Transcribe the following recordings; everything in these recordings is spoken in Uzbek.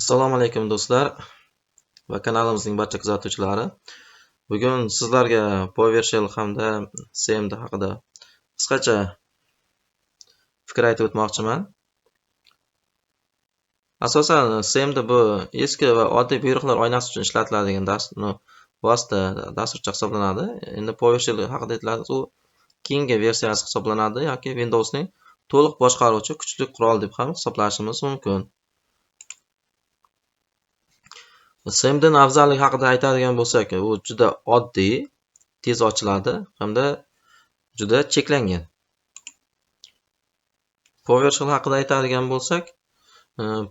Assalomu alaykum do'stlar va kanalimizning barcha kuzatuvchilari. Bugun sizlarga PowerShell hamda CMD haqida qisqacha fikr aytib o'tmoqchiman. Asosan CMD bu eski va oddiy buyruqlar oynasi uchun ishlatiladigan vosita dasturcha hisoblanadi. Endi PowerShell haqida aytiladi, u keyingi versiyasi hisoblanadi yoki Windowsning to'liq boshqaruvchi kuchli qurol deb ham hisoblashimiz mumkin. CMDning afzalligi haqida aytadigan bo'lsak, u juda oddiy, tez ochiladi hamda juda cheklangan. PowerShell haqida aytadigan bo'lsak,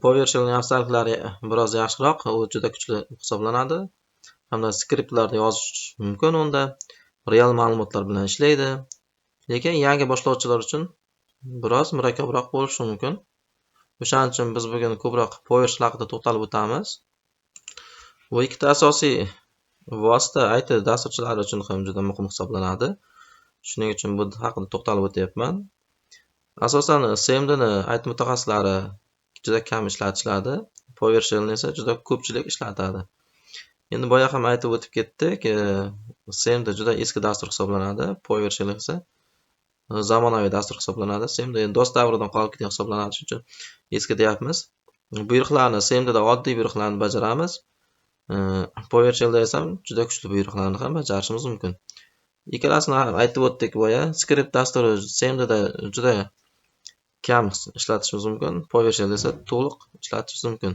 PowerShellning afzalliklari biroz yaxshiroq, u juda kuchli hisoblanadi hamda skriptlarni yozish mumkin unda, real ma'lumotlar bilan ishlaydi. Lekin yangi boshlovchilar uchun biroz murakkabroq bo'lishi mumkin. O'shaning uchun biz bugun ko'proq PowerShell haqida to'xtalib o'tamiz. Bu ikkita asosiy vosita IT dasturchilari uchun ham juda muhim hisoblanadi. Shuning uchun bu haqida to'xtalib o'tyapman. Asosan CMDni IT mutaxassislari juda kam ishlatishadi, PowerShellni esa juda ko'pchilik ishlatadi. Endi boya ham aytib o'tib ketdik, CMD juda eski dastur hisoblanadi, PowerShell esa zamonaviy dastur hisoblanadi. CMD endi DOS davridan qolib ketgan hisoblanadi, shuning uchun eski deyapmiz. Buyruqlarni CMDda oddiy buyruqlarni bajaramiz. PowerShellda esa juda kuchli buyruqlarni ham bajarishimiz mumkin. Ikkalasini ham aytib o'tdik boya. Skript dasturi CMDda juda kam ishlatishimiz mumkin, PowerShellda esa to'liq ishlatishimiz mumkin.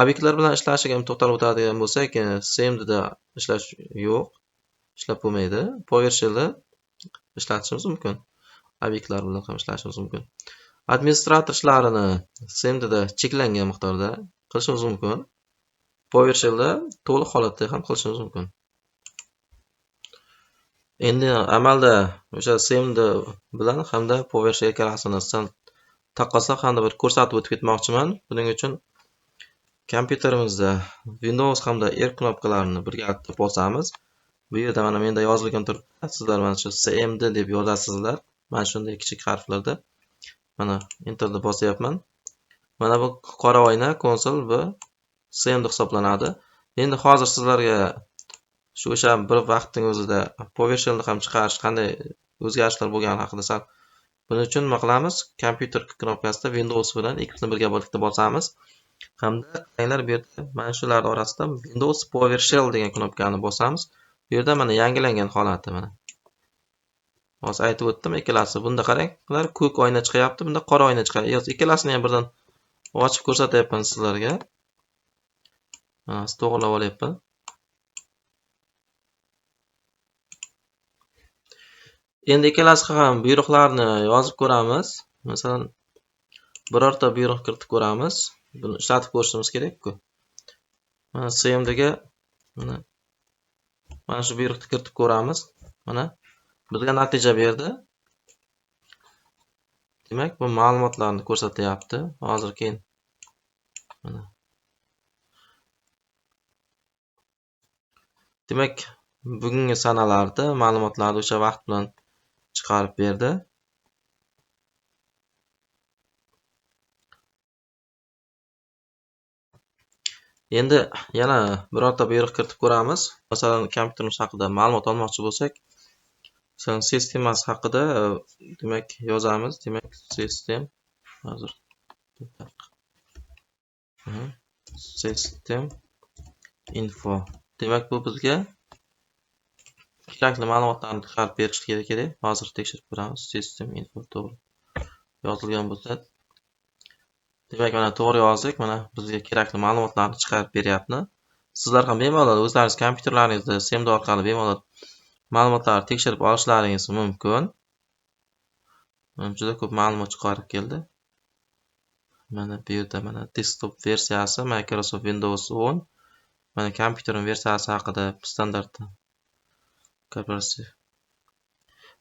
Obyektlar bilan ishlashiga ham to'xtalib o'tadigan bo'lsak, CMDda ishlash yo'q, ishlab bo'lmaydi. PowerShellda ishlatishimiz mumkin. Obyektlar bilan ham ishlashimiz mumkin. Administrator ishlarini CMDda cheklangan miqdorda qilishimiz mumkin. PowerShellda to'liq holatda ham qilishimiz mumkin. Endi amalda o'sha CMD bilan hamda PowerShell ikkalasini taqqoslab hamda bir ko'rsatib o'tib ketmoqchiman. Buning uchun kompyuterimizda Windows hamda R knopkalarini birgalikda bosamiz. Bu yerda mana menda yozilgan turibdi. Sizlar mana shu CMD deb yozasizlar. Mana shunday kichik harflarda. Mana Enterni bosyapman. Mana bu qora oyna konsol bu CMD hisoblanadi. Endi hozir sizlarga shu o'sha bir vaqtning o'zida PowerShellni ham chiqarish qanday o'zgarishlar bo'lgani haqida sal. Buning uchun nima qilamiz? Kompyuter knopkasida Windows bilan ikkisini birgalikda bosamiz. Hamda qaranglar, bu yerda mana shular orasida Windows PowerShell degan knopkani bosamiz. Bu yerda mana yangilangan holati mana. Hozir aytib o'tdim, ikkalasi. Bunda qaranglar, ko'k oyna chiqyapti, bunda qora oyna chiqyapti. Ikkalasini ham birdan ochib ko'rsatyapman sizlarga. Mana to'g'rilab olyapman. Endi ikkalasi ham buyruqlarni yozib ko'ramiz. Masalan, birorta buyruq kiritib ko'ramiz. Buni ishlatib ko'rishimiz kerak-ku. Mana CMDga mana shu buyruqni kiritib ko'ramiz. Mana bizga natija berdi. Demak, bu ma'lumotlarni ko'rsatyapti. Hozir keyin mana. Demak, bugungi sanalarda ma'lumotlarni o'sha vaqt bilan chiqarib berdi. Endi yana birorta buyruq kiritib ko'ramiz. Masalan, kompyuterimiz haqida ma'lumot olmoqchi bo'lsak, masalan, sistemasi haqida demak yozamiz. Demak, system hozir system info. Demak, bu bizga kerakli ma'lumotlarni chiqarib berish kerak. Hozir tekshirib ko'ramiz. System info to'g'ri yozilgan bo'lsa, demak, mana to'g'ri yozdik. Mana bizga kerakli ma'lumotlarni chiqarib beryapti. Sizlar ham bemalol o'zlaringiz kompyuterlaringizda CMD orqali bemalol ma'lumotlarni tekshirib olishlaringiz mumkin. Mana juda ko'p ma'lumot chiqarib keldi. Mana bu yerda mana desktop versiyasi Microsoft Windows 10. Mana kompyuterim versiyasi haqida standart korporativ.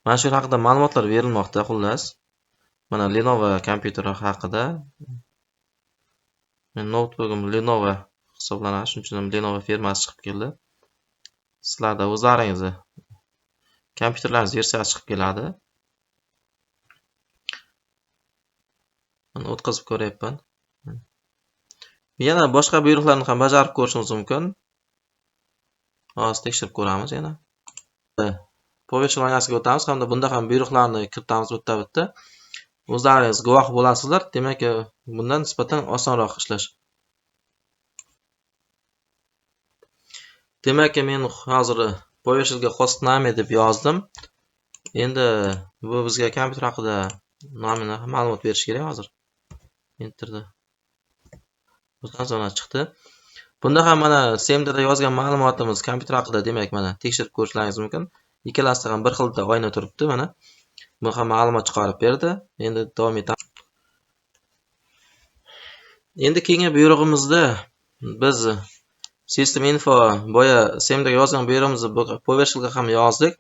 Mana shu haqida ma'lumotlar berilmoqda, xullas. Mana Lenovo kompyuteri haqida. Men noutbukim Lenovo hisoblanadi, shuning uchun ham Lenovo firmasi chiqib keldi. Sizlarda o'zlaringizni kompyuterlaringiz versiyasi chiqib keladi. Mana o'tkazib ko'ryapman. Yana boshqa buyruqlarni ham bajarib ko'rishimiz mumkin. Hozir tekshirib ko'ramiz yana. PowerShell oynasiga o'tamiz hamda bunda ham buyruqlarni kiritamiz bitta-bitta. O'zlaringiz guvoh bo'lasizlar, demak, bundan nisbatan osonroq ishlash. Demak, men hozir PowerShellga hostname deb yozdim. Endi bu bizga kompyuter haqida nomini ma'lumot berish kerak hozir. Enterda. O'zdan mana chiqdi. Bunda ham mana CMDda yozgan ma'lumotimiz kompyuter haqida, demak, mana tekshirib ko'rishlaringiz mumkin. Ikkalasida ham bir xilda oyna turibdi mana. Bu ham ma'lumot chiqarib berdi. Endi davom etamiz. Endi keyingi buyrug'imizda biz system info boya CMDga yozgan buyrug'imizni PowerShellga ham yozdik.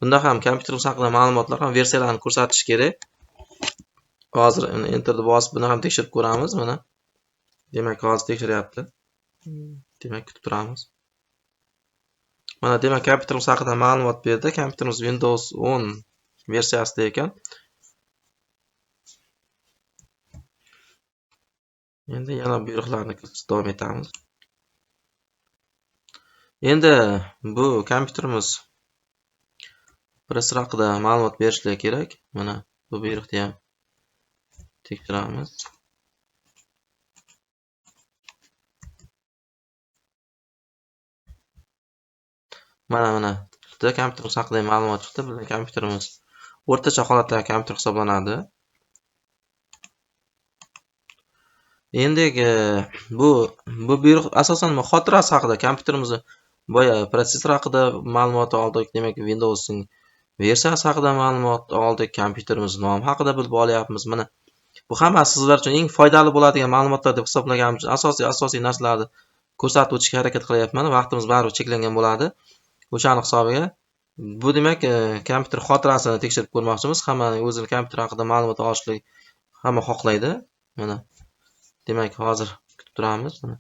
Bunda ham kompyuterimiz haqida ma'lumotlar ham versiyalarni ko'rsatish kerak. Hozir enterni bosib buni ham tekshirib ko'ramiz mana. Demak, hozir tekshiryapti. Demak, kutib turamiz. Mana demak, kompyuterimiz haqida ma'lumot berdi. Kompyuterimiz Windows 10 versiyasida ekan. Endi yana buyruqlarni kiritib davom etamiz. Endi bu kompyuterimiz prosessor haqida ma'lumot berishligi kerak. Mana bu buyruqni ham tekshiramiz. Mana chiqdi, kompyuterimiz haqida ma'lumot chiqdi. Bizning kompyuterimiz o'rtacha holatdagi kompyuter hisoblanadi. Endi bu buyruq asosan xotirasi haqida, kompyuterimizni boya protsessor haqida ma'lumot oldik, demak Windows'ning versiyasi haqida ma'lumot oldik, kompyuterimiz nomi haqida bilib olyapmiz. Mana bu hammasi sizlar uchun eng foydali bo'ladigan ma'lumotlar deb hisoblaganim uchun asosiy narsalarni ko'rsatib o'tishga harakat qilyapman. Vaqtimiz baribir cheklangan bo'ladi. O'shani hisobiga bu demak, kompyuter xotirasini tekshirib ko'rmoqchimiz. Hammaning o'zini kompyuter haqida ma'lumot olishlik hamma xohlaydi. Mana demak, hozir kutib turamiz. Mana.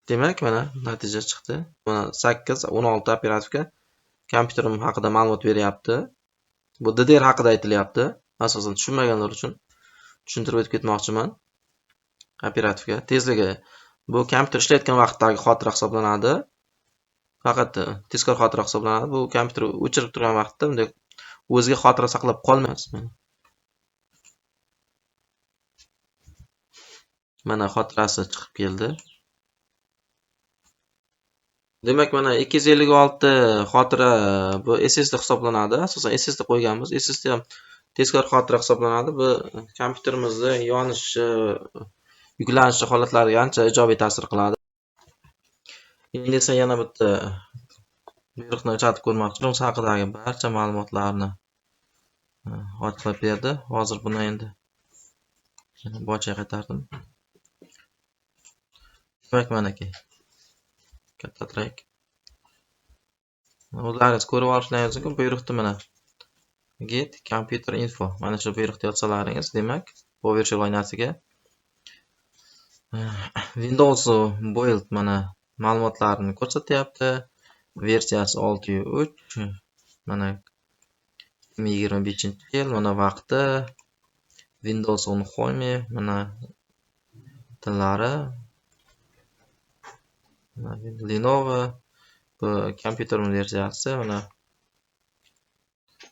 Demak, mana natija chiqdi. Mana 8.16 operativka kompyuterim haqida ma'lumot beryapti. Bu DDR haqida aytilyapti. Asosan tushunmaganlar uchun tushuntirib o'tib ketmoqchiman. Operativka tezligi bu kompyuter ishlayotgan vaqtdagi xotira hisoblanadi. Faqat tezkor xotira hisoblanadi. Bu kompyuter o'chirib turgan vaqtda bunday o'ziga xotira saqlab qolmaydi. Mana xotirasi chiqib keldi. Demak, mana 256 xotira bu SSD hisoblanadi. Asosan SSD qo'yganmiz. SSD ham tezkor xotira hisoblanadi. Bu kompyuterimizda yonishi, yuklanishi holatlariga ancha ijobiy ta'sir qiladi. Endi esa yana bitta buyruqni ishlatib ko'rmoqchiman. Haqidagi barcha ma'lumotlarni ochiqlab berdi. Hozir buni endi yana boshqa qaytardim. Demak, manaki kattaroq. O'zlaringiz ko'rib olishlaringiz mumkin. Buyruqni mana get computer info mana shu buyruqni yozsalaringiz, demak, PowerShell oynasiga Windows build mana ma'lumotlarini ko'rsatyapti. Versiyasi 6.3, mana 2025-yil, mana vaqti, Windows 10 Home, mana tillari, Lenovo bu kompyuterning versiyasi. Mana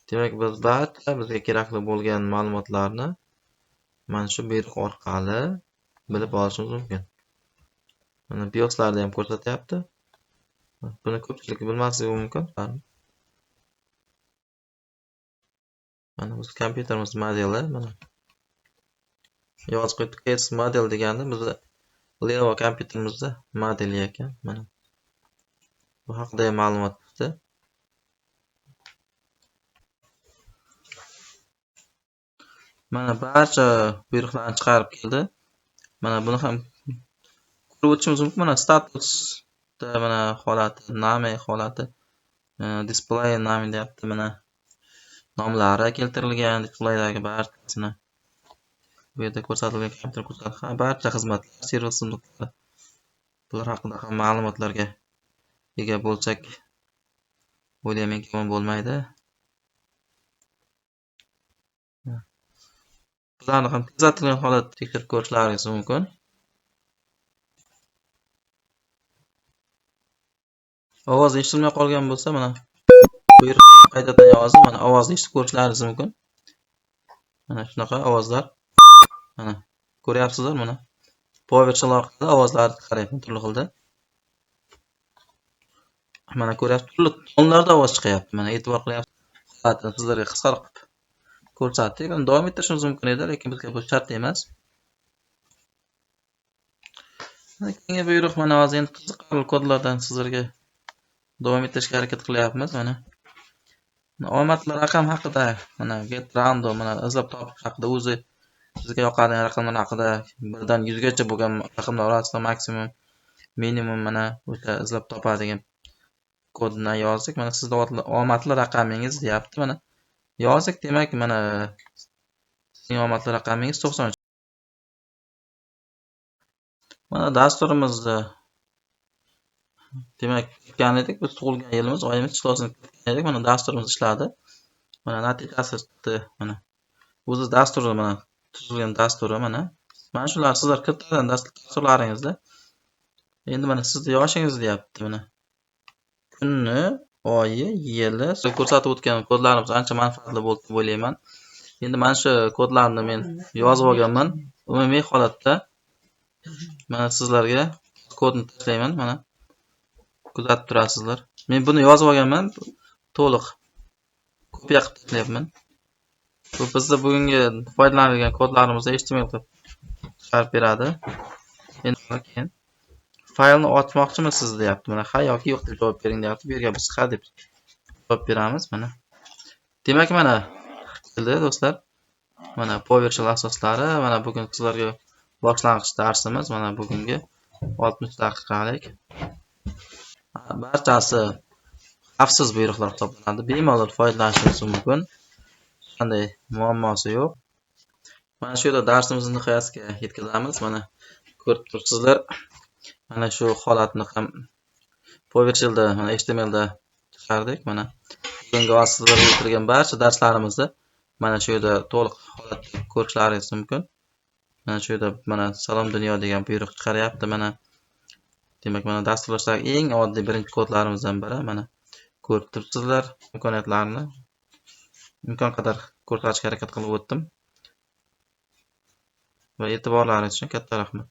demak, biz barcha bizga kerakli bo'lgan ma'lumotlarni mana shu buyruq orqali bilib olishimiz mumkin. Mana BIOSlarni ham ko'rsatyapti. Buni ko'pchilik bilmasligi mumkin. Mana biz kompyuterimiz modeli, mana yozib qo'yibdi case model deganda bizda Lenovo kompyuterimizda modeli ekan. Mana bu haqida ham ma'lumot chiqdi. Mana barcha buyruqlarni chiqarib keldi. Mana buni ham ko'rib o'tishimiz mumkin. Mana statusda mana holati, name holati, display name deyapti. Mana nomlari keltirilgan displaydagi barchasini. Bu yerda ko'rsatilgan kompyuter ko'rsatilgan barcha xizmatlar, servis xizmatlari, bular haqida ham ma'lumotlarga ega bo'lsak, o'ylaymanki, yomon bo'lmaydi. Bularni ham tezlatilgan holatda tekshirib ko'rishlaringiz mumkin. Ovoz eshitilmay qolgan bo'lsa, mana buyruqni qaytadan yozib, mana ovozni eshitib ko'rishlaringiz mumkin. Mana shunaqa ovozlar. Mana ko'ryapsizlar, mana PowerShell orqali ovozlarni chiqaryapman turli xilda. Mana ko'ryapsiz, turli tonlarda ovoz chiqyapti. Mana e'tibor qilyapsiz. Holatini sizlarga qisqaroq qilib ko'rsatdik. Buni davom ettirishimiz mumkin edi, lekin bizga bu shart emas. Keyingi buyruq mana hozir endi qiziqarli kodlardan sizlarga davom ettirishga harakat qilyapmiz. Mana omadli raqam haqida, mana get random, mana izlab topish haqida, o'zi sizga yoqadigan raqamlar haqida, 1dan 100 gacha bo'lgan raqamlar orasida maksimum, minimum mana o'sha izlab topadigan kodni yozdik. Mana sizda omadli raqamingiz deyapti. Mana yozdik, demak mana sizning omadli raqamingiz 93. Mana dasturimizni demak kiritgan edik, biz tug'ilgan yilimiz, oyimiz, chislosini kiritgan edik. Mana dasturimiz ishladi. Mana natijasi chiqdi. Mana o'zi dasturi, mana tuzilgan dasturi mana. Mana shular sizlar kiritadigan dasturlaringizda. Endi mana sizni yoshingiz deyapti mana. Kunni, oyi, yili ko'rsatib o'tgan kodlarimiz ancha manfaatli bo'ldi deb o'ylayman. Endi mana shu kodlarni men yozib olganman. Umumiy holatda mana sizlarga kodni tashlayman, mana kuzatib turasizlar. Men buni yozib olganman, to'liq kopiya qilib tashlayapman. Bu bizda bugungi foydalanilgan kodlarimizni HTML qilib chiqarib beradi. Endi keyin faylni ochmoqchimisiz deyapti. Mana ha yoki yo'q deb javob bering deyapti. Bu yerga biz ha deb javob beramiz mana. Demak mana keldi do'stlar. Mana PowerShell asoslari, mana bugun sizlarga boshlang'ich darsimiz, mana bugungi 60 daqiqalik. Barchasi xavfsiz buyruqlar hisoblanadi. Bemalol foydalanishingiz mumkin. Hech qanday muammosi yo'q. Mana shu yerda darsimizni nihoyasiga yetkazamiz. Mana ko'rib turibsizlar. Mana shu holatni ham PowerShellda, mana HTMLda chiqardik. Mana bugungi sizlarga o'tilgan barcha darslarimizni mana shu yerda to'liq holatda ko'rishlaringiz mumkin. Mana shu yerda mana salom dunyo degan buyruq chiqaryapti. Mana demak mana dasturlashdagi eng oddiy birinchi kodlarimizdan biri. Mana ko'rib turibsizlar imkoniyatlarni. Imkon qadar ko'rsatishga harakat qilib o'tdim. Va e'tiborlaringiz uchun katta rahmat.